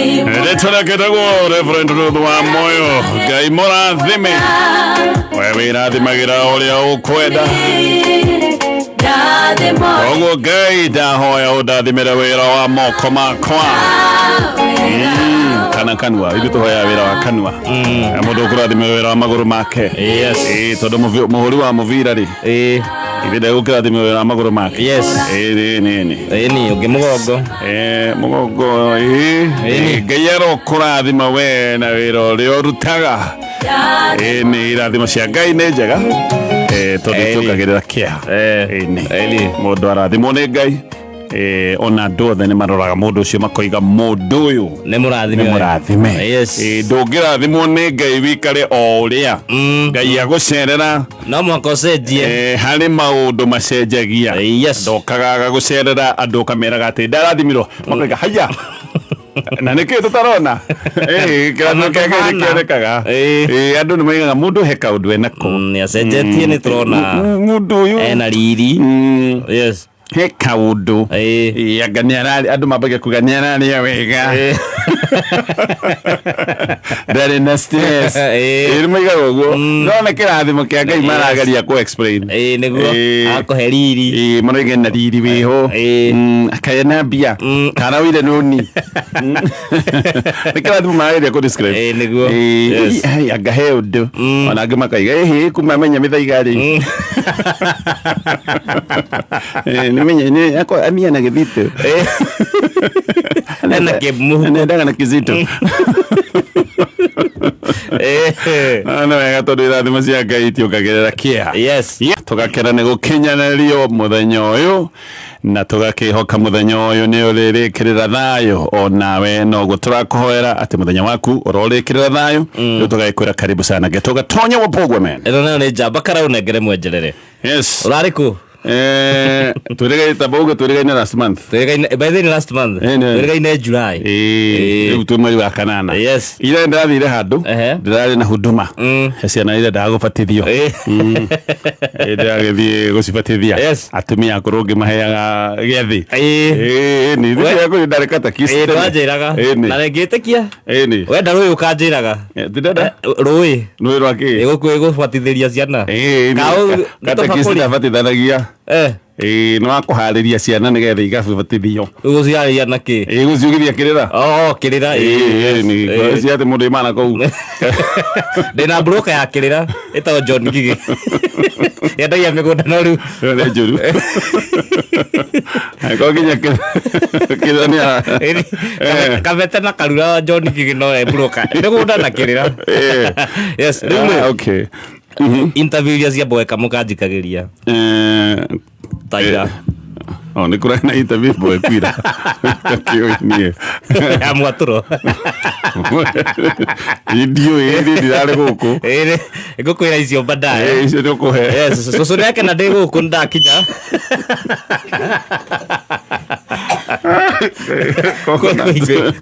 Rĩtwa rĩake rĩtagwo Reverend Ruth wa Moyo. Ngai mũrathime. We wĩrathimagĩra ũrĩa ũkwenda. Koguo Ngai ndahoya ũndathimĩre wĩra wa moko makwa. Kana kanua, ithuĩ tũhoyaga wĩra wa kanua. Na mũndũ ũkũrathimĩra wĩra wa magũrũ make. Yes. Ĩĩ, tondũ mũhũri wa mũbira rĩ, Ĩĩ. ithe ndegũkĩrathimĩra wĩra wa magũrũ make. Yes. Ĩĩ, nĩ nĩ nĩ. Ĩni, ũngĩ mũgongo. Mũgongo ĩĩ. Ĩni. Ngai arokũrathima we na wĩra ũrĩa ũrutaga. Ĩĩ, nĩ irathimo cia Ngai nĩ njega. Tondũ Ĩni. itiongagĩrĩra kĩeha. Ĩni. Ĩni. Mũndũ arathimwo nĩ Ngai. Ona andũ othe nĩ maroraga mũndũ ũcio makoiga mũndũ ũyũ Nĩ mũrathime. nĩ mũrathime. Yes. Ndũngĩrathimwo nĩ Ngai wikare o ũrĩa. Ngai agũcerera. No mũhaka ũcenjie. Harĩ maũndũ macenjagia. Yes. Ndokaga agagũcerera andũ ũkameraga atĩ ndarathimirwo makoiga haya na nĩkĩ tũtarona. Kĩrathimo Ona kĩa Ngai tũhana. nĩkĩonekaga. Andũ nĩ maigaga mũndũ he kaũndũ enako. Nĩ acenjetie nĩ tũrona. Mũndũ ũyũ Ena riri. Yes. He kaũndũ. Anga nĩ ararĩ andũ mambagia kuga nĩ ararĩa wega. Ndarĩ na stress. Nĩ maigaga ũguo. No nĩ kĩrathimo kĩa Ngai marageria kũ explain. Ĩĩ nĩguo. Akũhe riri. Maroiga na riri wĩho. Akae na mbia. Kana wĩire nũni. Nĩ kĩrathimo marageria kũ describe. Ĩĩ, nĩguo. Yes. Ai, anga he ũndũ. Ona angĩ makaiga ĩhĩ kuma menya mĩthaiga rĩ. Nĩ menya nĩ akwa amia na gĩthitũ. Ena kĩmũhuko. Nendaga na kizito. Nĩ wega tondũ irathimo cia Ngai itiongagĩrĩra kĩeha. Yes. Tũgakena nĩ gũkinyanĩrio mũthenya ũyũ na tũgakĩhoka mũthenya ũyũ nĩ ũrĩrĩkĩrĩra thayũ onawe noguo tũrakũhoera atĩ mũthenya waku ũrorĩkĩrĩra thayũ. Rĩu tũgagĩkwĩra karibu sana gĩtũga tonya wapogwe man. Ĩno nayo nĩ njamba karaũ nengere mwenjerere. Yes. Ũrarĩ kũ? Twĩrĩgaine tamba uge twĩrĩgaine last month. Twĩrĩgaine by the way last month. Nĩ. Twĩrĩgaine July. Rĩu twĩ mweri wa kanana. Yes. Ira ndĩrathire handũ ndĩrarĩ na huduma he ciana iria ndagũbatithio. Ndĩragĩthiĩ gũcibatithia. Yes. Atumia akũrũ ngĩmaheaga gĩathĩ. Nĩ ithuĩ ndarĩ katekist. Ndwanjĩraga. Nĩ. Na rĩngĩtĩkia. Nĩ. Wenda rũĩ ũkanjĩraga. Ndĩrenda. Rũĩ. Rũĩ rwa kĩ? Ĩgũbatithĩria ciana. Nĩ. Katekist ndabatithanagia. Nĩ wa kũharĩria ciana nĩgetha igabatithio. Gũciarĩria na kĩ? Gũciugithia kĩrĩra. Oh, kĩrĩra. Nĩ cia atĩ mũndũ imana kũu. Ndĩna broker ya kĩrĩra ĩtagwo John Ngigĩ. Yendagia mĩgũnda no rĩu. Ĩyo nĩ njũru. Angĩkorwo nginya kĩrĩra nĩ ara- Kabete na karura John Ngigĩ no e broker. Mĩgũnda na kĩrĩra. Yes, rĩu rĩ. Okay. Interview iria cia Boeka mũkanjikagĩria. Taira. Oh, nĩ kũrarĩ na interview Boekwira. Takĩũĩ niĩ. Ya mwatũro. Niĩ ndiũĩ, niĩ ndirarĩ gũkũ. Ĩĩ, ngũkwĩra icio baadaye. Icio nĩ ũkũhe. Yes, cũcũ nĩakena ndĩ gũkũ nĩndakinya.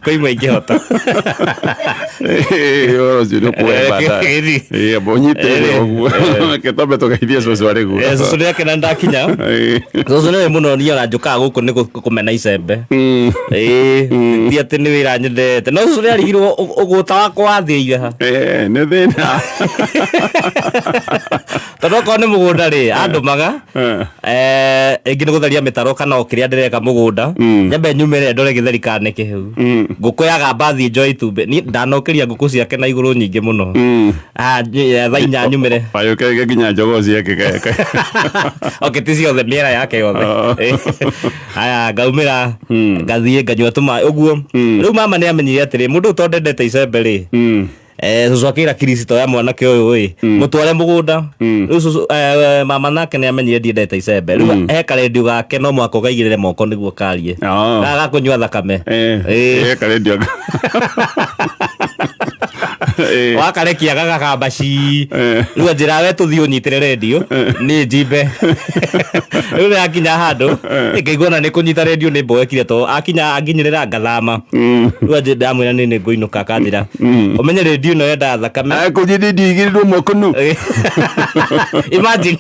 Kwĩ imwe ingĩhota. Ũhoro ũcio nĩ ũkũhe baadaye. Amba ũnyitĩrĩre ũguo. Reke twambe tũgeithie cũcũ arĩ guo. Cũcũ nĩakena nĩndakinya. Cũcũ nĩwe mũno niĩ ona njũkaga gũkũ nĩ kũmena icembe. Ĩĩ, ti atĩ nĩ wĩra nyendete. No cũcũ nĩarigirwo ũgũta wakwa wathĩire ha. Nĩ thĩna. Tondũ okorwo nĩ mũgũnda rĩ, andũmaga ĩngĩ nĩ gũtheria mĩtaro kana o kĩrĩa ndĩreka mũgũnda. Nyambe nyumĩre ndore gĩtheri kana nĩ kĩhĩu. Ngũkũ yagamba thiĩ njoe itumbĩ. Niĩ ndanokĩria ngũkũ ciake na igũrũ nyingĩ mũno. 4:00 nyumĩre. Wayũkenge nginya njogoo ciake Okay, ti ciothe, mĩera yake yothe. Aya, ngaumĩra, ngathiĩ nganyua tũmaĩ ũguo. Rĩu mama nĩ amenyire atĩrĩ, mũndũ ũyũ tondũ ndendete icembe rĩ, cũcũ akĩra Kristo ya mwanake ũyũ ĩ, mũtware mũgũnda. Rĩu cũcũ, mama nake nĩ amenyire ndiendete icembe. Rĩu he karendio gake no mũhaka ũkaigĩrĩre moko nĩguo karie. Gaka ga kũnyua thakame. Karendio. Wakarekia gagakamba ci. Rĩu anjĩra we tũthiĩ ũnyitĩre rendio niĩ njimbe. Rĩu nĩ akinya handũ ngaigua ona nĩ kũnyita rendio nĩ mboekire to akinya anginyĩrĩra ngathama. Rĩu anjĩ ndamwĩra nĩ nĩ ngũinũka akanjĩra ũmenye rendio ĩno yendaga thakame. Kũnyi rendio igĩrĩrwo moko nũ. Imagine.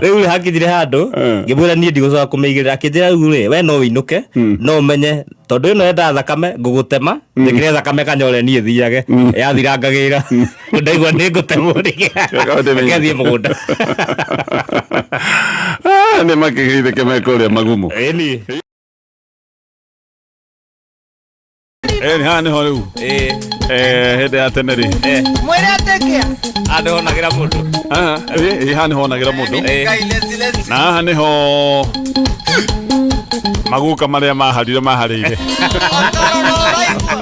Rĩu hakinyire handũ ngĩmwĩra niĩ ndigũcoka kũmĩigĩrĩra akĩnjĩra rĩu rĩ we no ũinũke no ũmenye Tondũ ĩno yendaga thakame, ngũgũtema njĩkĩre thakame kanyore niĩ thiage yathira ngagĩra ndaigua nĩ ngũtemwo. Ũkaũtemenya. Rĩngĩ mũgũnda. Ah, nĩ makĩgeithĩke me kũrĩa magumu. Ĩni. Ĩni haha nĩho rĩu. Ĩ. Hĩndĩ ya tene rĩ. Mwĩre atĩkĩa. Andũ honagĩra mũndũ. Ah, ĩ, haha nĩho honagĩra mũndũ. Ĩ. Ngai lesi lesi. Na haha nĩho maguka marĩa maharire maharĩire. Otoro no ũraigua.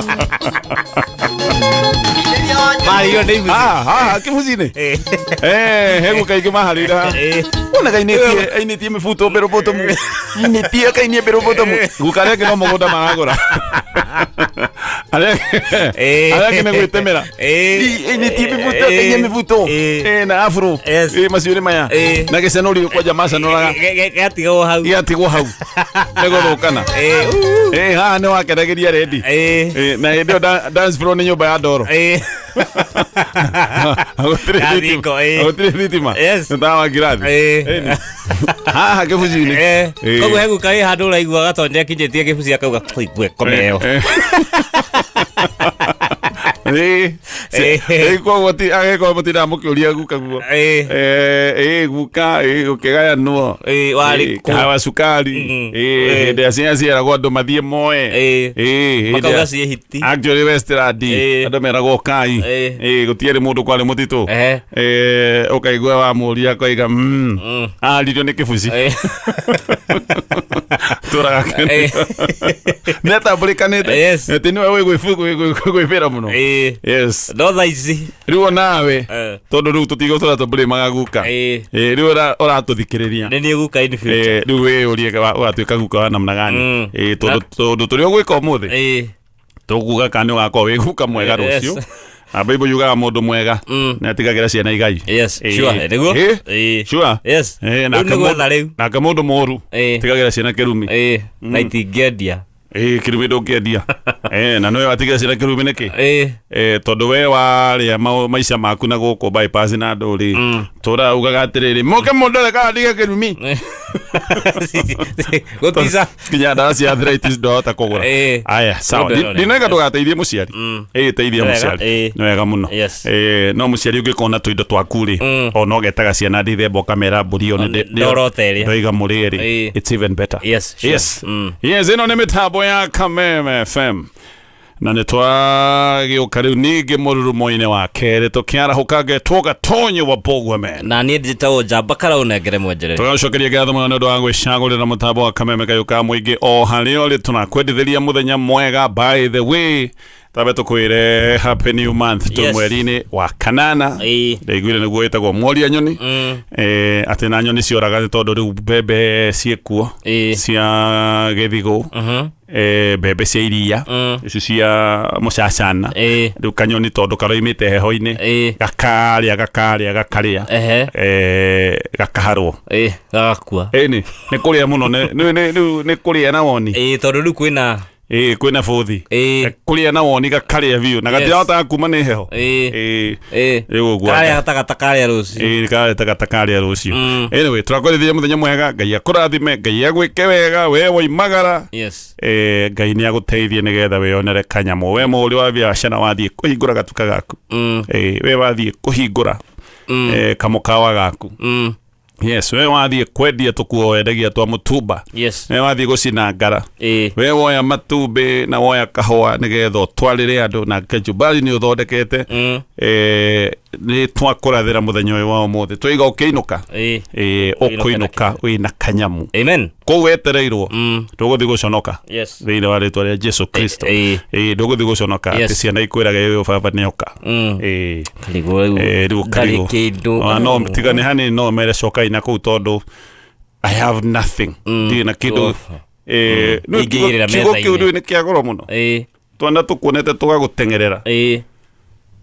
Rĩrĩa wanjĩrĩria. Marĩirio nĩ ibuci. Ah, haha kĩbuci-inĩ. Ĩ. He guka ingĩ maharĩire haha. Ĩ. Wonaga ainĩtie ainĩtie mĩbuto mbĩrũbũtũmu, ainĩtie akainia mbĩrũbũtũmu. Guka arĩa angĩ no mũgũnda maragũra, arĩa Ĩ. arĩa angĩ nĩ gwĩtemera. Ĩ. Ainĩtie mĩbuto, akainia mĩbuto. Ĩ. Na afro. Yes. Macio nĩ maya. Ĩ. Na gĩcanũri kwanja macanũraga. Gĩatigwo hau. Gĩatigwo hau nĩ gũthũkana. Ĩ. Haha nĩ wakenagĩria rendi. Ĩ. Na hĩndĩ ĩyo dance floor nĩ nyũmba ya ndoro. Ĩ. Gũtirĩ Ya thitima. thingo, ĩ. Gũtirĩ thitima. Yes. Nĩ tawa wa ngirathi. Ĩ. Ĩni. Haha kĩbuci-inĩ. Ĩ. Koguo he guka wĩ handũ ũraigua gatonya akinyĩtie gĩbuci akauga igue komeo. Ĩ. Ĩ. Ĩ, koguo agĩkorwo mũtindaga mũkĩũria guka guo. Ĩ. Ĩ, guka, ĩ, gũkĩgayanwo. Ĩ, warĩ Ĩ, kũ? kahawa cukari. Mm. Ĩ, Ĩ. hĩndĩ ya ciana cieragwo andũ mathiĩ moe. Ĩ. Ĩ, hĩndĩ Makauga ya- ciĩ hiti. Actually Westland Ĩ. andũ meragwo kai. Ĩ. Ĩ, gũtiarĩ mũndũ kwarĩ mũtitũ. Ehe. Ũkaigua wamũria akoiga aririo nĩ kĩbuci. Ĩ. Tũraga Ĩ. nĩ atambũrĩkanĩte. Yes. Atĩ nĩwe wĩ gwĩbĩra mũno. Ĩ. Yes. No thaa ici. Rĩu onawe Eh. tondũ rĩu tũtigũtũra tũbũrĩmaga guka. Ĩ. Rĩu ũratũthikĩrĩria. Nĩ niĩ guka in future. Rĩu wĩyũrie ũgatuĩka guka wa namna gani. Tondũ tũrĩa ũgwĩka ũmũthĩ Ĩ. tũkuga kana nĩ ũgakorwo wĩ guka mwega Yes. rũciũ. Na Bible yugaga mũndũ mwega nĩ atigagĩra ciana igai. Yes, Ĩ. sure, nĩguo? Ĩ. Ĩ. Sure. Yes. Ĩ, Rĩu nake nĩ gwetha mũndũ- rĩu. nake mũndũ mũru Ĩ. tigagĩra ciana kĩrumi. Ĩ. Na itingĩendia. Ĩ, kĩrumi ndũngĩendia. Na nĩwe watigĩra ciana kĩrumi nĩkĩ? Ĩ. Tondũ we warĩa maica maku na gũkũ bypass na andũ rĩ, tũra ugaga atĩrĩrĩ, mũke mũndore kana ndige kĩrumi. Gũtica. Nginya ndawa cia arthritis ndwahota kũgũra. Ĩ. Aya, sawa. Ũndũ ĩno nĩ- Ndinaiga ndũgateithie mũciari. Ĩ, teithia Nĩ wega, mũciari. ĩ. Nĩ wega mũno. Yes. No mũciari ũngĩkona tũindo twaku rĩ, ona ũgetaga ciana ndithemba ũkamera mbũri ĩyo Ndorota ĩrĩa. ndoiga mũrĩe rĩ, Ĩ. it's even better. Yes, sure. Yes. Yes, ĩno nĩ mĩtambo ya Kameme FM na nĩ twagĩũka rĩu ningĩ mũrurumo-inĩ wa kerĩ tũkĩarahũka ngetwo Gatonyo wa Bogwemen. Na niĩ njĩtagwo Njamba Karau nengere mwenjereri. Tũgacokeria ngatho mũno nĩ ũndũ wa gwĩcagũrĩra mũtambo wa Kameme kayũ ka mũingĩ o harĩa ũrĩ. Tũnakwendithĩria mũthenya mwega. By the way, tambe tũkwĩre happy new month tũ mweri-inĩ wa kanana. Ĩ. Ndaiguire nĩguo wĩtagwo mworia nyoni. Atĩ na nyoni cioraga nĩ tondũ rĩu mbembe ciĩkuo Ĩ. cia gĩthigũ, mbembe cia iria ici cia mũcacana. Ĩ. Rĩu kanyoni tondũ karoimĩte heho-inĩ gakarĩa gakarĩa gakarĩa, gakaharwo. Ĩ, gagakua. Ĩni nĩ kũrĩa mũno rĩu nĩ kũrĩa na woni. Ĩ, tondũ rĩu kwĩna Ĩ, kwĩna bũthi. Ĩ. Kũrĩa na woni gakarĩa biũ na gatirahotaga kuma nĩ heho. Ĩ. Ĩ. Ĩ. Rĩu ũguo. Karĩa gatagata karĩa rũciũ. Ĩ, karĩa takataka karĩa rũciũ. Anyway, tũrakwarithia mũthenya mwega. Ngai akũrathime, Ngai agwĩke wega we woimagara. Yes. Ngai nĩ agũteithie nĩgetha wĩyonere kanyamũ. We mũhũri wa biacara wathiĩ kũhingũra gatuka gaku, we wathiĩ kũhingũra kamũkawa gaku, yes, we wathiĩ kwendia tũkuo wendagia twa mũtumba, we wathiĩ gũcina ngara, Ĩ. we woya matumbĩ na woya kahũa nĩgetha ũtwarĩre andũ na kachumbari nĩ ũthondekete, nĩ twakũrathĩra mũthenya ũyũ wa ũmũthĩ twaiga ũkĩinũka, Ĩ. ũkũinũka wĩna kanyamu Amen. kũu wetereirwo. Ndũgũthiĩ gũconoka thĩinĩ wa rĩtwa rĩa Jesu Kristo. Ĩ. Ndũgũthiĩ gũconoka atĩ ciana ikwĩraga ũyũ baba nĩoka. Karigwo rĩu. Rĩu Ndarĩ karigwo. kĩndũ. Ah, no tigane hanini no mere cokai na kũu tondũ I have nothing, ndirĩ na kĩndũ. Off. Rĩu Ingĩigĩrĩra kiugo kĩu metha-inĩ. rĩu nĩ kĩa goro mũno. Ĩ. Twana tũkuonete tũgagũteng'erera Ĩ.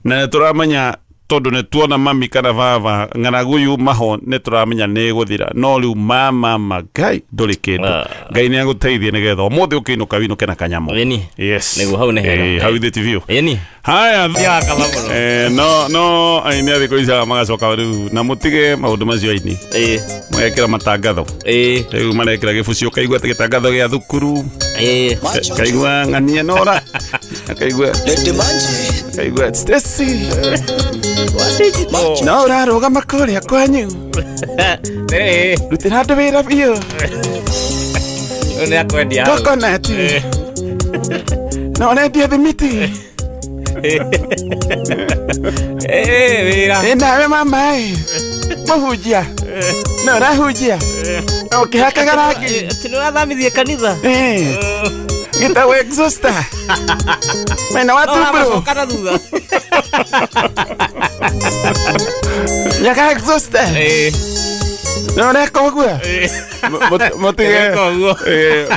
na nĩ tũramenya. Tondũ nĩ tuona mami kana baba ng'aragu yuma ho, nĩ tũramenya nĩ ĩgũthira. No rĩu mama Ngai ndũrĩ kĩndũ. Ngai nĩ agũteithie nĩgetha ũmũthĩ ũkĩinũka wĩinũke na kanyamũ. Ĩni. Yes. Nĩguo, hau nĩ hega. Hau ithe ti biũ. Ĩni. Haya. Yakaba mũno. No aini a thikũ ici magacoka rĩu na mũtige maũndũ macio aini. Magekĩra matangatho. Rĩu marekĩra gĩbuci, ũkaigua atĩ gĩtangatho gĩa thukuru. Kaigua ng'ania nora, kaigua kaigua Stacy no ũrarũgama kũrĩa kwanyu, rutĩra andũ wĩra biũ. Rĩu nĩ akwendia hau. Coconut no ũrendia thimiti. Wĩra. Ĩ nawe mama ĩ mũhunjia no ũrahunjia no ũkĩhakaga rangi. Atĩ nĩ ũrathamithie kanitha. Gĩtagwo exhauster mwena wa No tumbro. ũracoka na thutha. Nyaga exhauster. No ũreka ũguo. Mũtige. Ũreka ũguo.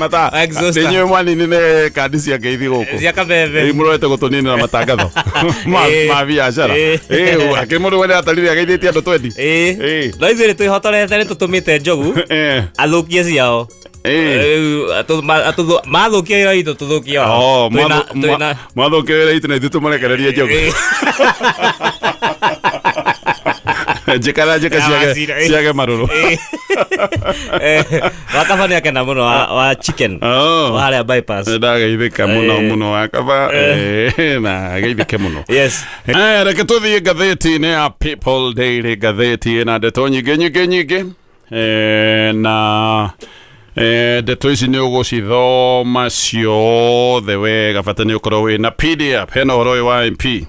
Mata Exhauster. inyuĩ mwaninire kandi cia ngeithi gũkũ. Cia kabebe. Rĩu mũrorete gũtũninĩra matangatho ma biacara. Akĩrĩ mũndũ wene atarire ageithĩtie andũ 20. No ithuĩ nĩ twĩhotorete, nĩ tũtũmĩte njogu athũkie ciao. Rĩu, mathũkia wĩra witũ, tũthũkie wao. Oh, Twĩna mwathũkia wĩra itũ na ithuĩ tũmarekererie njogu. Njĩka na njĩka Ya wacira, ciage marũrũ. Wakaba nĩ akena mũno wa chicken Oh. wa harĩa bypass. Ndageithĩka mũno mũno wakaba, na geithĩke mũno. Yes. Aya, reke tũthiĩ ngathĩti-inĩ ya People Daily, ngathĩti ĩna ndeto nyingĩ nyingĩ nyingĩ. Na ndeto ici nĩ ũgũcithoma ciothe wega, bata nĩ ũkorwo wĩna PDF. Hena ũhoro ũyũ wa MP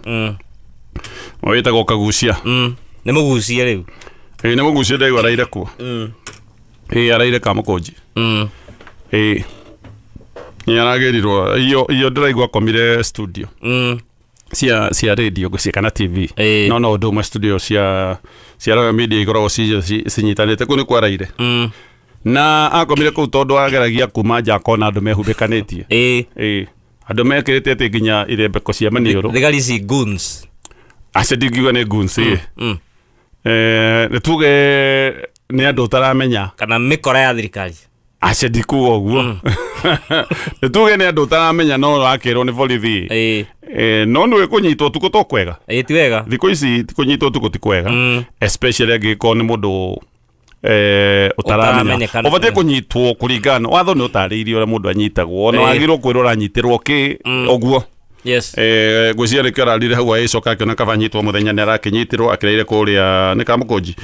wĩtagwo Kagucia. Nĩ mũgucie rĩu. Nĩ mũgucia, ndaigua araire kuo. Araire Kamũkũnji. Nĩ aragĩrirwo iyo ndĩraigua akomire studio cia radio cia kana TV. No ũndũ ũmwe, studio cia Royal Media ikoragwo cinyitanĩte, kũu nĩ kwaraire. Na akomire kũu tondũ ageragia kuma nja akona andũ mehumbĩkanĩtie. Andũ mekĩrĩte atĩ nginya irembeko cia maniũrũ. Thigari ici goons. Acio ndingiuga nĩ goons ĩ. Nĩ tuge nĩ andũ ũtaramenya. Kana mĩkora ya thirikari. Acio ndikuga ũguo, nĩ tuge nĩ andũ ũtaramenya, no ũrakĩrwo nĩ borithi. No nĩ kũnyitwo ũtukũ to kwega. Ti wega. Thikũ ici kũnyitwo ũtukũ ti kwega, especially angĩkorwo nĩ mũndũ ũtaramenya. Ũtaramenyekana. Ũbatiĩ kũnyitwo kũringana watho nĩ ũtarĩirie ũrĩa mũndũ anyitagwo, na wagĩrĩirwo kwĩrwo ũranyitĩrwo kĩ ũguo. Ngwĩciria nĩkĩo ararire hau, agĩcoka akĩona kaba anyitwo mũthenya, nĩ arakĩnyitirwo akĩraire kũrĩa nĩ Kamũkũnji.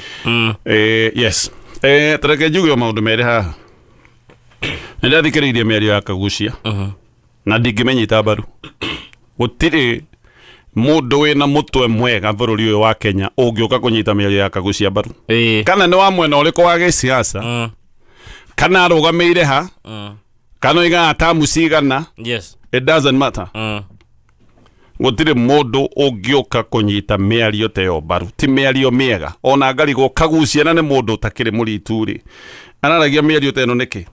Yes, tareke njuge o maũndũ merĩ haha. Nĩ ndathikĩrĩirie mĩario ya Kagucia na ndingĩmenyita mbaru. Gũtirĩ mũndũ wĩna mũtwe mwega bũrũri ũyũ wa Kenya ũngĩũka kũnyita mĩario ya Kagucia mbaru, kana nĩ wa mwena ũrĩkũ wa gĩsiasa, kana arũgamĩire ha, kana oigaga tamu cigana. It doesn't matter. Gũtirĩ mũndũ ũngĩũka kũnyita mĩario ta ĩyo mbaru, ti mĩario mĩega. Ona ngarigwo Kagucia na nĩ mũndũ ũtakĩrĩ mũritu rĩ, araragia mĩario ta ĩno nĩkĩ?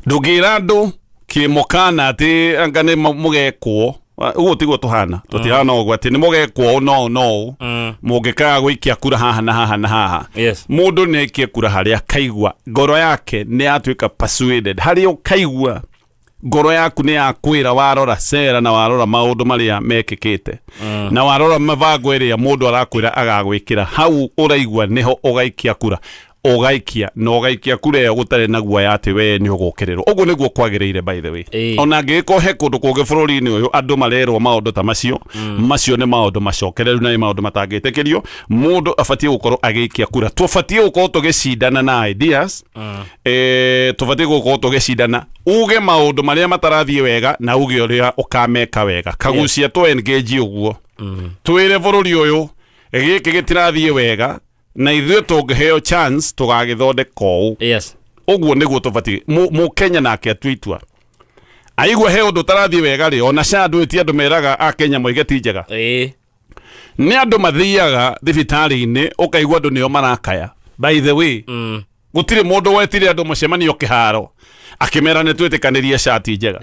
Ndũngĩra andũ kĩmũkana atĩ anga nĩ mũgekwo ũguo, tiguo tũhana, tũtihana ũguo atĩ nĩ mũgekwo ũũ no no mũngĩkaga gũikia kura haha na haha na haha. Mũndũ nĩ aikie kura harĩa akaigua ngoro yake nĩ yatuĩka persuaded, harĩa ũkaigua ngoro yaku nĩ yakwĩra, warora cera na warora maũndũ marĩa mekĩkĩte na warora mĩbango ĩrĩa mũndũ arakwĩra agagwĩkĩra, hau ũraigua nĩho ũgaikia kura, ũgaikia na ũgaikia kura ĩyo gũtarĩ na guoya atĩ we nĩ ũgũkĩrĩrwo. Ũguo nĩguo kwagĩrĩire, by the way. Ona angĩgĩkorwo he kũndũ kũngĩ bũrũri-inĩ ũyũ andũ marerwo maũndũ ta macio, macio nĩ maũndũ macokereru na nĩ maũndũ matangĩtĩkĩrio. Mũndũ abatiĩ gũkorwo agĩikia kura, tũbatiĩ gũkorwo tũgĩcindana na ideas. Tũbatiĩ gũkorwo tũgĩcindana, uge maũndũ marĩa matarathiĩ wega na uge ũrĩa ũkameka wega. Kagucia tũ engage ũguo, twĩre bũrũri ũyũ gĩkĩ gĩtirathiĩ wega na ithuĩ tũngĩheo chance tũgagĩthondeka ũũ. Ũguo nĩguo tũbatiĩ. Mũkenya nake atue itua, aigua he ũndũ ũtarathiĩ wega rĩ, ona ca ndwĩtie andũ meraga akenya moige ti njega. Nĩ andũ mathiaga thibitarĩ-inĩ, ũkaigua andũ nĩo marakaya. By the way, gũtirĩ mũndũ wetire andũ mũcemanio kĩharo akĩmera nĩ twĩtĩkanĩrie cati njega.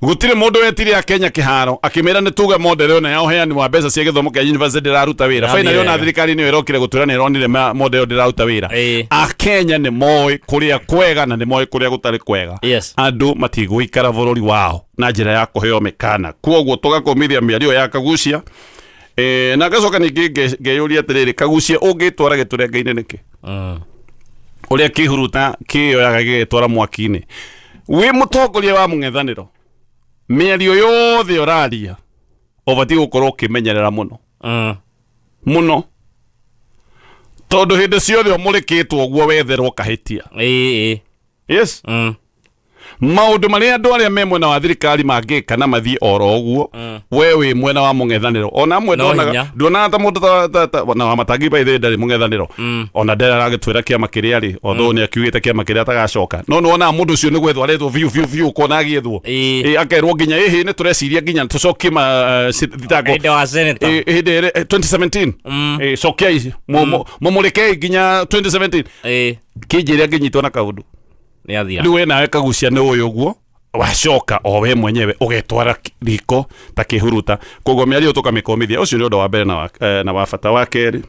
Gũtirĩ mũndũ wetire Akenya kĩharo akĩmĩra nĩ tuge model ĩyo ya ũheani wa mbeca cia gĩthomo kĩa university ndĩraruta wĩra. Ndĩrathiĩ Finally ona wega. thirikari nĩyo ĩrokire gũtwĩra nĩ ĩronire model ĩyo ndĩraruta wĩra. Akenya nĩ moĩ kũrĩa kwega na nĩ moĩ kũrĩa gũtarĩ kwega. Andũ matigũikara bũrũri wao na njĩra ya kũheo mĩkana. Kwoguo tũgakũmithia mĩario ya Kagucia. Na ngacoka ningĩ ngeyũria atĩrĩrĩ, Kagucia ũngĩtwara gĩtũrenga-inĩ nĩkĩ? Ũrĩa kĩhuruta kĩyoyaga gĩgetwara mwaki-inĩ. Wĩ mũtongoria wa mũng'ethanĩro, mĩario yothe ũraria ũbatiĩ gũkorwo ũkĩmenyerera mũno mũno, tondũ hĩndĩ ciothe ũmũrĩkĩtwo ũguo wetherwo kahĩtia. Ĩĩ. Yes. Maũndũ marĩa andũ arĩa me mwena wa thirikari mangĩka na mathiĩ oro ũguo, we wĩ mwena wa mũng'ethanĩro ona amwe No nduonaga hinya. nduonaga ta mũndũ ta na wa Matangi by the way ndarĩ mũng'ethanĩro, ona ndarĩ aragĩtwĩra kĩama kĩrĩa rĩ, although nĩ akiugĩte kĩama kĩrĩa atagacoka, no nĩwonaga mũndũ ũcio nĩ gwethwo arethwo biũ biũ biũ, ũkona agĩethwo. Akerwo nginya ĩhĩ nĩ tũreciria nginya tũcokie ma thitango. Hĩndĩ wa senator. Hĩndĩ ĩrĩa 2017. Cokiai mũmũrĩkei nginya 2017. Kĩnjĩre angĩnyitwo na kaũndũ. Nĩ athira. Rĩu we nawe Kagucia nĩ ũyũ ũguo wacoka o we mwenyewe ũgetwara riko ta kĩhuruta. Koguo mĩario tũkamĩkomithia. Ũcio nĩ ũndũ wa mbere na wa bata. Wa kerĩ,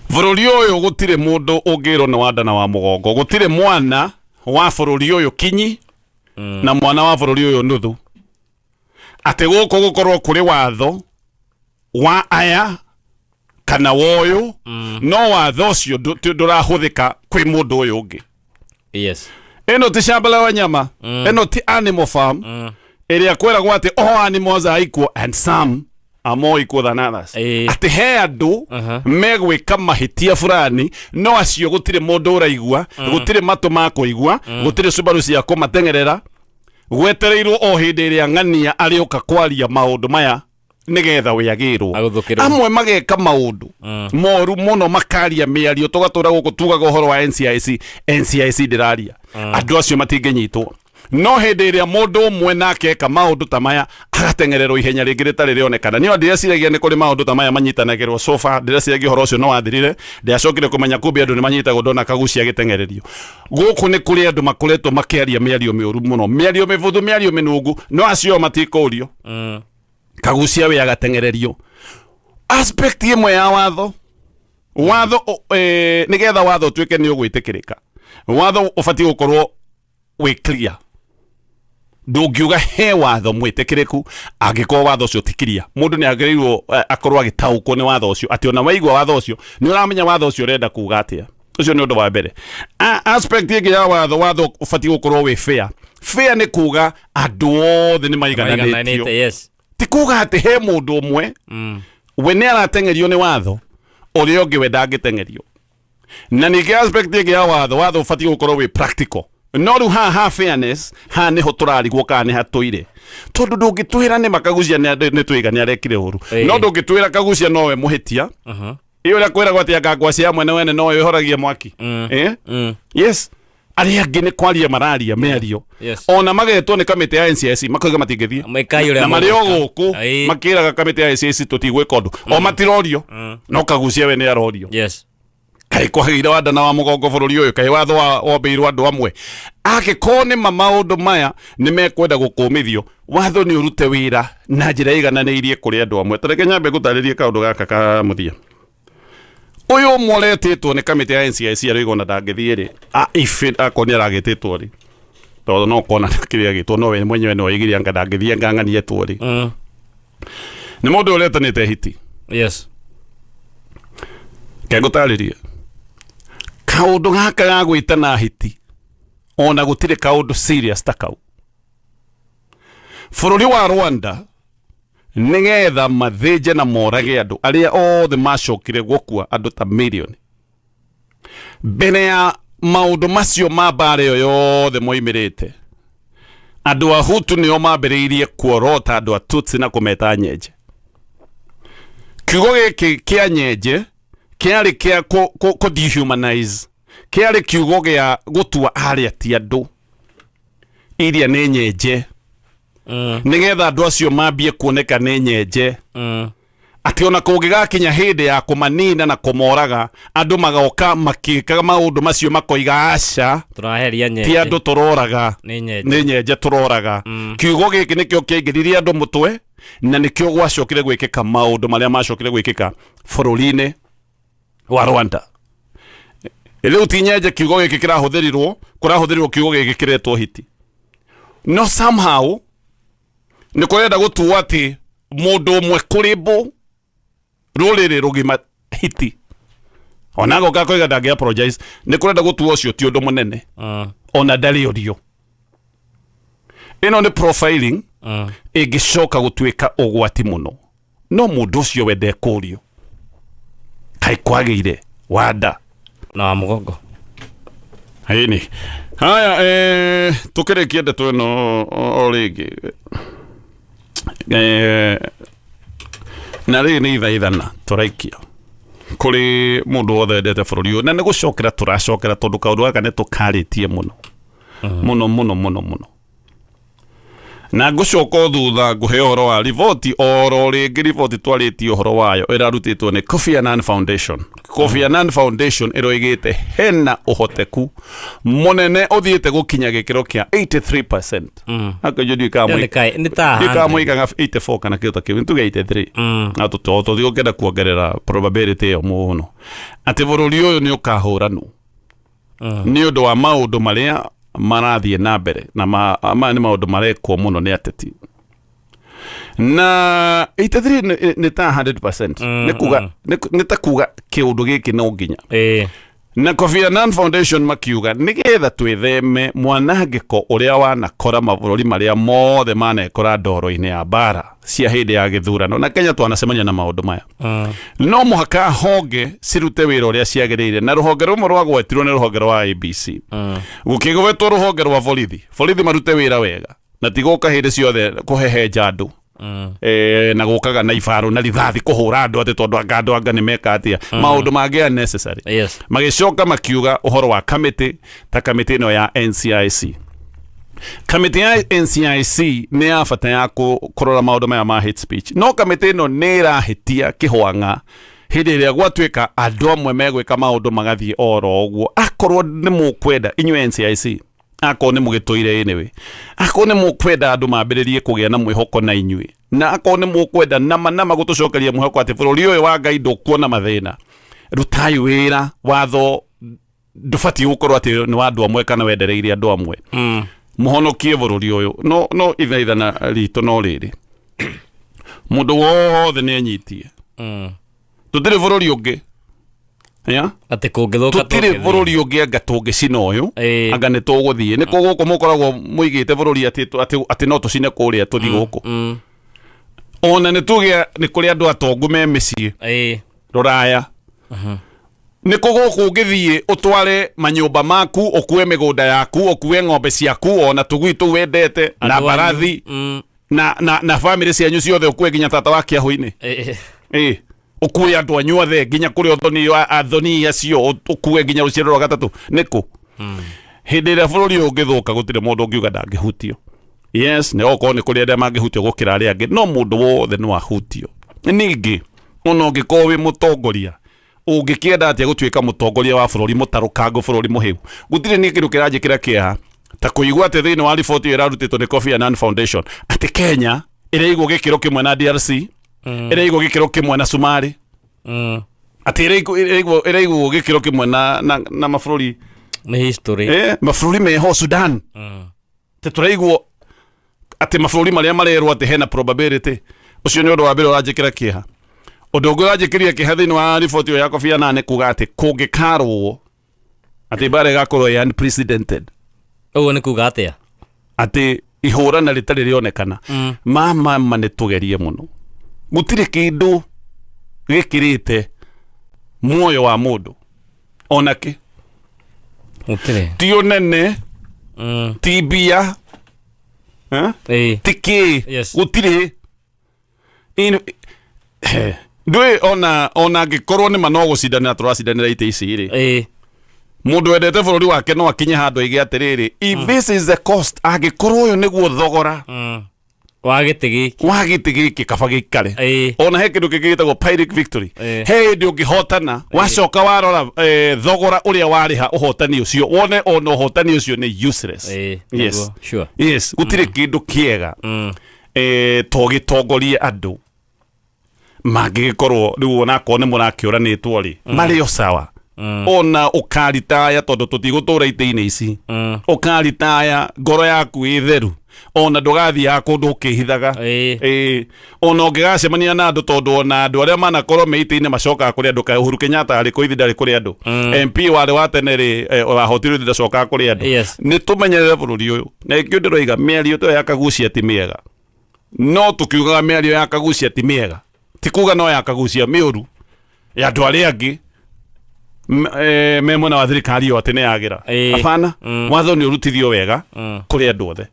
bũrũri ũyũ gũtirĩ mũndũ ũngĩrwo nĩ wa nda na wa mũgongo. Gũtirĩ mwana wa bũrũri ũyũ kinyi na mwana wa bũrũri ũyũ nuthu, atĩ gũkũ gũkorwo kũrĩ watho wa aya kana wa ũyũ, no watho ũcio ndũrahũthĩka kwĩ mũndũ ũyũ ũngĩ. Ĩno ti shamba la wanyama, ĩno ti animal farm ĩrĩa kwĩragwo atĩ all animals are equal and some are more equal than others. Atĩ he andũ megwĩka mahĩtia fulani, no acio gũtirĩ mũndũ ũraigua, gũtirĩ matũ ma kũigua, gũtirĩ cubaru cia kũmateng'erera. Gwetereirwo o hĩndĩ ĩrĩa ng'ania arĩũka kwaria maũndũ maya nĩgetha wĩagĩrwo. Agũthũkĩrwo. Amwe mageka maũndũ moru mũno, makaria mĩario, tũgatũra gũkũ tugaga ũhoro wa NCIC, NCIC ndĩraria, andũ acio matingĩnyitwo. No hĩndĩ ĩrĩa mũndũ ũmwe nake eka maũndũ ta maya, agateng'ererwo ihenya rĩngĩ rĩtarĩ rĩonekana. Niĩ ndĩreciragia nĩ kũrĩ maũndũ ta maya manyitanagĩrwo. So far ndĩreciragia ũhoro ũcio no wathirire, ndĩacokire kũmenya kumbe andũ nĩ manyitagwo ndona Kagucia agĩteng'ererio. Gũkũ nĩ kũrĩ andũ makoretwo makĩaria mĩario mĩũru mũno, mĩario mĩbuthu, mĩario mĩnungu, no acio matikũrio. Kagucia we agateng'ererio. Aspect ĩmwe ya watho, watho nĩgetha watho ũtuĩke nĩ ũgwĩtĩkĩrĩka, watho ũbatiĩ gũkorwo wĩ clear. Ndũngiuga he watho mwĩtĩkĩrĩku angĩkorwo watho ũcio ti clear. Mũndũ nĩ agĩrĩirwo akorwo agĩtaũkwo nĩ watho ũcio, atĩ ona waigua watho ũcio nĩ ũramenya watho ũcio ũrenda kuga atĩa. Ũcio nĩ ũndũ wa mbere. Aspect ĩngĩ ya watho, watho ũbatiĩ gũkorwo wĩ fair. Fair nĩ kuga andũ othe nĩ maigananĩtio. Maigananĩte, yes. Ti kuga atĩ he mũndũ ũmwe we nĩ arateng'erio nĩ watho, ũrĩa ũngĩ we ndangĩteng'erio. Na ningĩ aspect ĩngĩ ya watho, watho ũbatiĩ gũkorwo wĩ practical. No rĩu haha ha fairness, haha nĩho tũrarigwo kana nĩ hatũire, tondũ ndũngĩtwĩra nĩ makagucia nĩ twĩga nĩ arekire ũru, no ndũngĩtwĩra Kagucia nowe mũhĩtia. Ĩ ũrĩa kwĩragwo atĩ anga ngwacĩ ya mwene wene noyo ĩhoragia mwaki. Yes, arĩa angĩ nĩ kwaria mararia mĩario, ona magetwo nĩ kamĩtĩ ya NCIC makoiga matingĩthiĩ. Mekai ũrĩa Na marĩ o mũgwĩka. gũkũ makĩraga kamĩtĩ ya NCIC tũtigwĩka ũndũ, o matirorio, no Kagucia we nĩ arorio. Kaĩ kwagĩire wa nda na wa mũgongo bũrũri ũyũ? Kaĩ watho wombĩirwo andũ amwe? Angĩkorwo nĩ ma maũndũ maya nĩ mekwenda gũkũmithio, watho nĩ ũrute wĩra na njĩra ĩigananĩirie kũrĩ andũ amwe. Tareke nyambe ngũtarĩrie kaũndũ gaka ka mũthia. Ũyũ ũmwe ũretĩtwo nĩ kamĩtĩ ya NCIC aroiga ona ndangĩthiĩ rĩ, if akorwo nĩ aragĩtĩtwo rĩ, tondũ no kona kĩrĩa agĩtwo, no we mwenyewe no oigire anga ndangĩthiĩ ngang'anietwo rĩ. Nĩ mũndũ ũretanĩte hiti. Kengũtarĩrie kaũndũ gaka ga gwĩtana hiti, ona gũtirĩ kaũndũ serious ta kau. Bũrũri wa Rwanda, nĩgetha mathĩnje na morage andũ arĩa othe macokire gũkua, andũ ta mirioni, mbere ya maũndũ macio ma mbara ĩyo yothe moimĩrĩte, andũ a Hutu nĩo mambĩrĩirie kuorota andũ a Tutsi na kũmeta nyenje. Kiugo gĩkĩ kĩa nyenje kĩarĩ kĩa kũ dehumanize, kĩarĩ kiugo gĩa gũtua arĩa ti andũ, iria nĩ nyenje, nĩgetha andũ acio mambie kuoneka nĩ nyenje. Atĩ ona kũngĩgakinya hĩndĩ ya kũmanina na kũmoraga, andũ magoka makĩkaga maũndũ macio makoiga aca, Tũraheria ti nyenje. Andũ tũroraga. Nĩ nyenje. Nĩ nyenje tũroraga. Kiugo gĩkĩ nĩkĩo kĩaingĩririe andũ mũtwe na nĩkĩo gwacokire gwĩkĩka maũndũ marĩa macokire gwĩkĩka bũrũri-inĩ wa Rwanda. Rĩu ti nyenje kiugo gĩkĩ kĩrahũthĩrirwo, kũrahũthĩrirwo kiugo gĩkĩ kĩretwo hiti, no somehow nĩ kũrenda gũtuo atĩ mũndũ ũmwe kũrĩmbũ rũrĩrĩ rũgima hiti ona agoka koiga ndangĩ apologize, nĩ kũrenda gũtuo ũcio ti ũndũ mũnene. Ona ndarĩ ũrio ĩno nĩ profiling ĩngĩcoka gũtuĩka ũgwati mũno, no mũndũ ũcio we ndekũrio kaĩ kwagĩire wanda Na wa mũgongo. Ĩni haya, tũkĩrĩkia ndeto ĩno o rĩngĩ, na rĩrĩ nĩ ithaithana tũraikia kũrĩ mũndũ wothe wendete bũrũri ũyũ, na nĩ gũcokera tũracokera tondũ kaũndũ gaka nĩ tũkarĩtie mũno mũno mũno mũno mũno, na ngũcoka o thutha ngũhe ũhoro wa riboti oro rĩngĩ, riboti twarĩtie ũhoro wayo ĩrarutĩtwo nĩ Kofi Annan Foundation. Kofi Annan Foundation ĩroigĩte hena ũhoteku mũnene ũthiĩte gũkinya gĩkĩro kĩa 83%. Akonjo ndiũĩ kana Ĩyo nĩ nĩ ta ndiũĩ kana 100. moigaga 84 kana kĩndũ ta kĩu, nĩtuge 83, na tũthiĩ gũkĩenda kuongerera probability ĩyo mũno atĩ bũrũri ũyũ nĩ ũkahũranwo nĩ ũndũ wa maũndũ marĩa marathiĩ na mbere, na maya nĩ maũndũ marekwo mũno nĩ ateti, na 83 nĩ ta 100%, nĩ kuga nĩ ta kuga kĩũndũ gĩkĩ no nginya. Na Kofi Annan Foundation makiuga nĩgetha twĩtheme mwanangĩko ũrĩa wanakora mabũrũri marĩa mothe manekora ndoro-inĩ ya mbara cia hĩndĩ ya gĩthurano, na Kenya twanacemania na maũndũ maya, no mũhaka honge cirute wĩra ũrĩa ciagĩrĩire, na rũhonge rũmwe rwagwetirwo nĩ rũhonge rwa IEBC, gũkĩgwetwo rũhonge rwa borithi, borithi marute wĩra wega na ti gũka hĩndĩ ciothe kũhehenja andũ, na gũkaga na ibaro na rithathi kũhũra andũ atĩ tondũ anga andũ anga nĩ meka atĩa maũndũ mangĩ unnecessary. Magĩcoka makiuga ũhoro wa kamĩtĩ ta kamĩtĩ ĩno ya NCIC. Kamĩtĩ ya NCIC nĩ ya bata ya kũrora maũndũ maya ma hate speech, no kamĩtĩ ĩno nĩ ĩrahĩtia kĩhwang'a hĩndĩ ĩrĩa gwatuĩka andũ amwe megwĩka maũndũ magathiĩ oro ũguo. Akorwo nĩ mũkwenda inyuĩ NCIC, akorwo nĩ mũgĩtũire anyway, akorwo nĩ mũkwenda andũ mambĩrĩrie kũgĩa na mwĩhoko na inyuĩ, na akorwo nĩ mũkwenda nama nama gũtũcokeria mwĩhoko atĩ bũrũri ũyũ wa Ngai ndũkuona mathĩna, rutai wĩra. Watho ndũbatiĩ gũkorwo atĩ nĩ wa andũ amwe kana wendereire andũ amwe. Mũhonokie bũrũri ũyũ. No ithaithana ritũ no rĩrĩ, mũndũ wothe nĩ enyitie. Tũtirĩ bũrũri ũngĩ ya Atĩ kũngĩthũka tũtirĩ tũngĩthiĩ. Bũrũri ũngĩ anga tũngĩcina ũyũ. Anga nĩ tũgũthiĩ nĩ kũ gũkũ mũkoragwo mũigĩte bũrũri atĩ no tũcine kũrĩa tũthiĩ gũkũ? Ona nĩ tuge nĩ kũrĩ andũ atongu me mĩciĩ rũraya, nĩ kũ gũkũ ũngĩthiĩ ũtware manyũmba maku, ũkue mĩgũnda yaku, ũkue ng'ombe ciaku, ona tũgui tũu wendete na Andũ anyu. mbarathi na bamĩrĩ cianyu ciothe, ũkue nginya tata wa kĩahũ-inĩ, ĩ ũkue andũ anyu othe nginya kũrĩ athoni athoni acio, ũkue nginya rũciaro rwa gatatũ nĩkũ? Hĩndĩ ĩrĩa bũrũri ũyũ ũngĩthũka, gũtirĩ mũndũ ũngiuga ndangĩhutio. Yes, nĩ okorwo nĩ kũrĩ arĩa mangĩhutio gũkĩra arĩa angĩ, no mũndũ wothe no ahutio. Ningĩ ona ũngĩkorwo wĩ mũtongoria, ũngĩkĩenda atĩa gũtuĩka mũtongoria wa bũrũri mũtarũkangu, bũrũri mũhĩu? Gũtirĩ nĩ kĩndũ kĩranjĩkĩra kĩeha ta kũigua atĩ thĩinĩ wa riboti ĩyo ĩrarutĩtwo nĩ Kofi Annan Foundation atĩ Kenya ĩraigwo gĩkĩro kĩmwe na DRC, ĩraigwo gĩkĩro kĩmwe na Somalia, atĩ ĩraigwo gĩkĩro kĩmwe na mabũrũri Nĩ history. Mabũrũri meho Sudan, atĩ tũraigwo atĩ mabũrũri marĩa marerwo atĩ hena probability. Ũcio nĩ ũndũ wa mbere ũranjĩkĩra kĩeha. Ũndũ ũngĩ ũranjĩkĩria kĩeha thĩinĩ wa riboti ĩyo ya Kofi Annan nĩ kuga atĩ kũngĩkarwo atĩ mbara ĩgakorwo ĩ unprecedented. Ũguo nĩ kuga atĩa? Atĩ ihũrana rĩtarĩ rĩonekana. Ma nĩ tũgerie mũno, gũtirĩ kĩndũ gĩkĩrĩte muoyo wa mũndũ onake. Gũtirĩ. Ti ũnene, ti mbia, eh? Ti kĩ. Gũtirĩ. Ndũĩ ona angĩkorwo nĩ ma no gũcindanĩra tũracindanĩra itĩ ici rĩ, mũndũ wendete bũrũri wake no akinye handũ aige atĩrĩrĩ, if this is the cost, angĩkorwo ũyũ nĩguo thogora Wa gĩtĩ gĩkĩ. Wa gĩtĩ gĩkĩ kaba gĩikare. Ona he kĩndũ kĩngĩ gĩtagwo Pyrrhic victory. He hĩndĩ ũngĩhotana, wacoka warora thogora ũrĩa warĩha ũhotani ũcio, wone ona ũhotani ũcio nĩ useless. Yes. Nĩguo, sure. Yes, gũtirĩ kĩndũ kĩega to gĩtongorie andũ mangĩgĩkorwo rĩu onakorwo nĩ mũrakĩũranĩtwo rĩ, marĩ o sawa, ona ũkaritaya tondũ tũtigũtũra itĩ-inĩ ici, ũkaritaya ngoro yaku ĩ theru, ona ndũgathiaga kũndũ ũkĩhithaga. Ĩĩ. Ona ũngĩgacemania na andũ, tondũ ona andũ arĩa manakorwo me itĩ-inĩ macokaga kũrĩ andũ. Kaĩ Uhuru Kenyatta arĩ kũ? Ithi ndarĩ kũrĩ andũ. MP warĩ wa tene rĩ, wahotirwo, ithi ndacokaga kũrĩ andũ. Nĩ tũmenyerere bũrũri ũyũ, na ĩkĩo ndĩroiga mĩario to ya Kagucia ti mĩega, no tũkiugaga mĩario ya Kagucia ti mĩega ti kuga no ya Kagucia mĩũru, ya andũ arĩa angĩ me mwena wa thirikari ĩyo atĩ nĩ yagĩra. Hapana, watho nĩ ũrutithio wega kũrĩ andũ othe.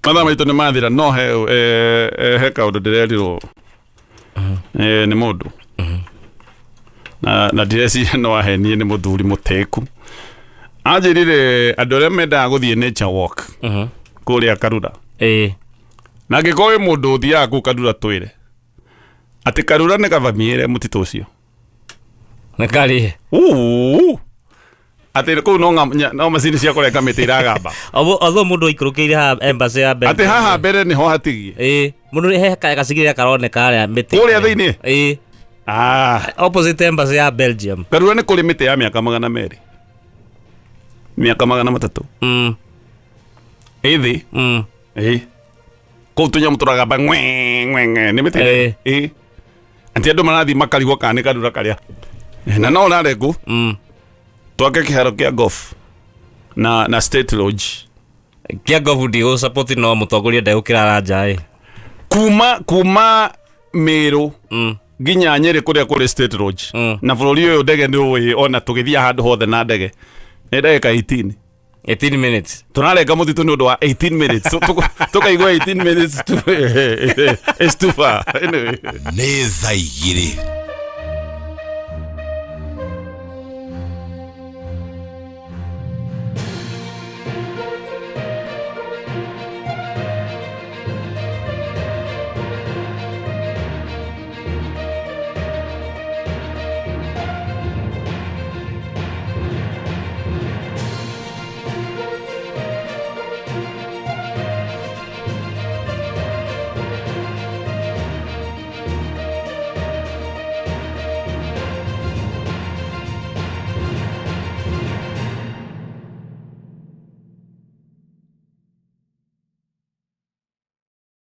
Mathaa maitũ nĩ mathira, no he kaũndũ ndĩrerirwo nĩ mũndũ na ndireciria no ahenie, nĩ mũthuri mũtĩku, anjĩrire andũ arĩa mendaga gũthiĩ nature walk kũrĩa Karura, na angĩkorwo wĩ mũndũ ũthiaga kũu Karura, twĩre atĩ Karura nĩ gavamiĩre mũtitũ ũcio. Nĩ karĩ. Uu. Atĩ kũu no macini cia kũrenga mĩtĩ iragamba. Although mũndũ aikũrũkĩire haha embassy ya Belgium. Atĩ haha mbere nĩho hatigie. Ĩĩ, mũndũ he gacigĩrĩra karoneka harĩa mĩtĩ. Kũrĩa thĩinĩ? Ĩĩ. Opposite embassy ya Belgium. Karura nĩ kũrĩ mĩtĩ ya mĩaka 200, mĩaka 300 ĩthĩ. Ĩĩ, kũu tũnyamũ tũragamba ng'we ng'we ng'we nĩ mĩtĩ. Ĩĩ, atĩ andũ marathiĩ makarigwo kana nĩ Karura karĩa. Na no ũrarengwo twake kĩharo kĩa golf na state lodge. Kĩa golf ndigũ support, no mũtongoria ndegũkĩra aranja ĩ. Kuma Mĩrũ nginya Nyĩrĩ kũrĩa kũrĩ state lodge, na bũrũri ũyũ ndege nĩ ũĩ ona tũgĩthiĩ handũ hothe na ndege nĩ ndagĩka 18. 18 minutes. Tũrarenga mũtitũ nĩ ũndũ wa 18 minutes. Tũkaigua 18 minutes is too far. Anyway. Nĩ thaa 2.